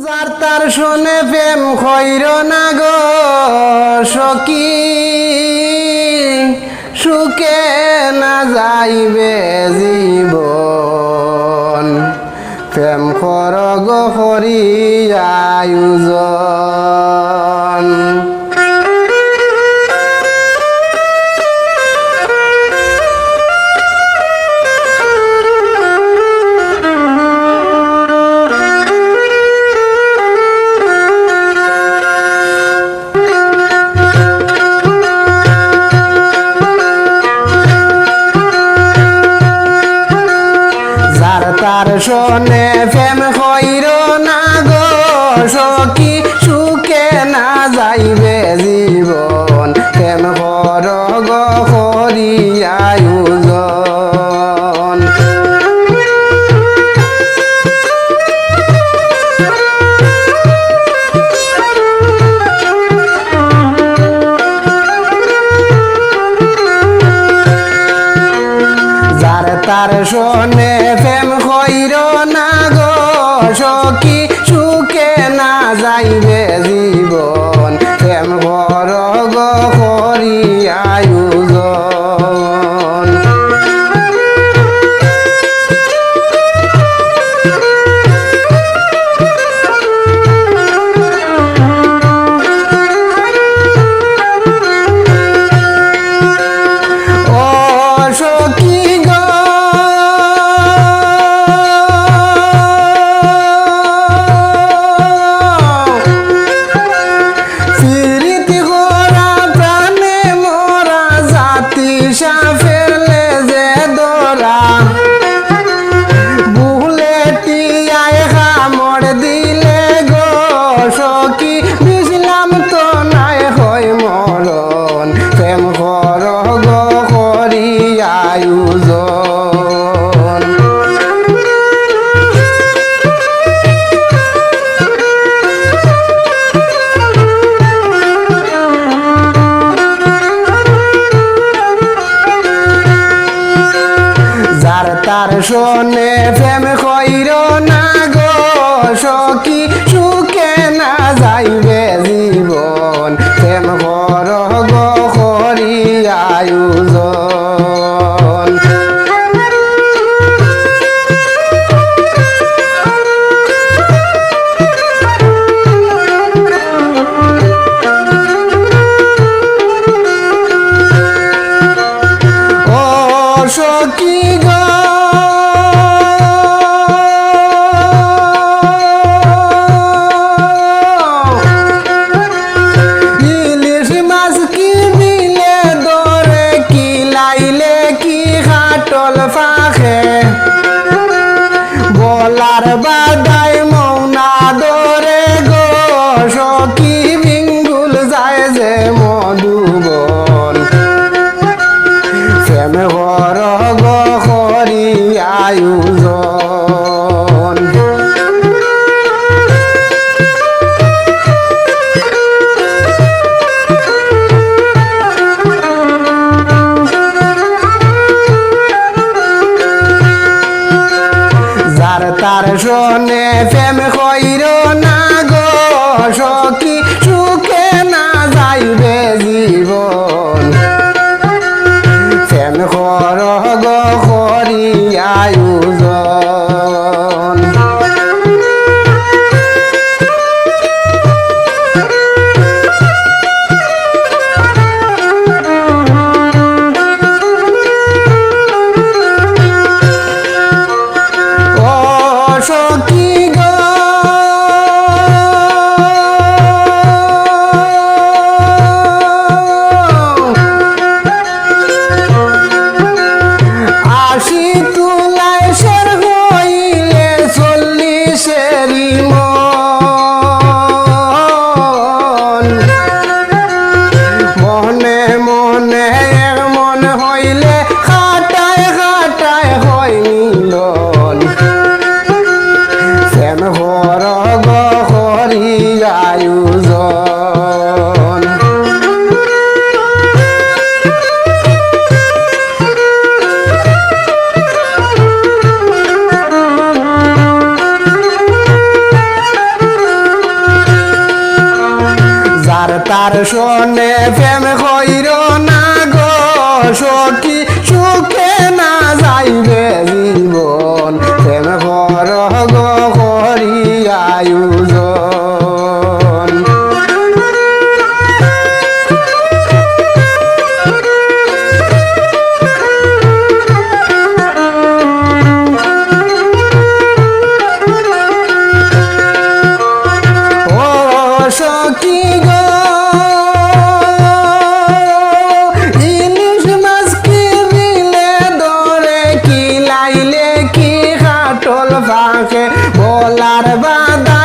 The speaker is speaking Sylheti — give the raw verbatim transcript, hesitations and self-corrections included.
যার তার সনে প্রেম কইরো না গো সখী, সুখে না যাইবে জীবন। প্রেম করো গো করিয়া আয়োজন। যার তার সনে প্রেম কইরো না গো সখী, সুখে না যাইবে জীবন। প্রেম করো গো করিয়া আয়োজন। যার তার সনে প্রেম কইরো না গো সখী, সুখে না যাইবে জীবন। প্রেম করো গো করিয়া আয়োজন। ও সখী গো, পিরিতি করা প্রাণে মরা, জাতি সাপের লেজে ধরা। বুলেটিয়ায় কামড় দিলে গো সখী, বুঝলাম তো নাই হয় মরণ। প্রেম করো গো করিয়া আয়োজন। যার তার সনে প্রেম কইরো না গো সখী, সুখে না যাইবে জীবন। প্রেম করো গো করিয়া আয়োজন। ও সখী গো, ইলিশ মাছ কি বিলে ধরে, কি লাইলে কি কাটল পাখে। গলার বাদায় মৌনা ধরে গো সখী, বিঙ্গুল যায় যে মধুবন। প্রেম করো গো করি আয়োজন। যার তার সনে প্রেম কইরো না গো সখী, সুখে না যাইবে জীবন। প্রেম করো গো করি আয়োজন। ও সখী গো, তার সনে প্রেম কইরো না গো সখী, সুখে না যাইবে জীবন। প্রেম করো গো করিয়া আয়োজন। ও সখী গো, ইলিশ মাছ কি বিলে ধরে, কি লাইলে কি কাটল ফাঁকে, বলার বাদা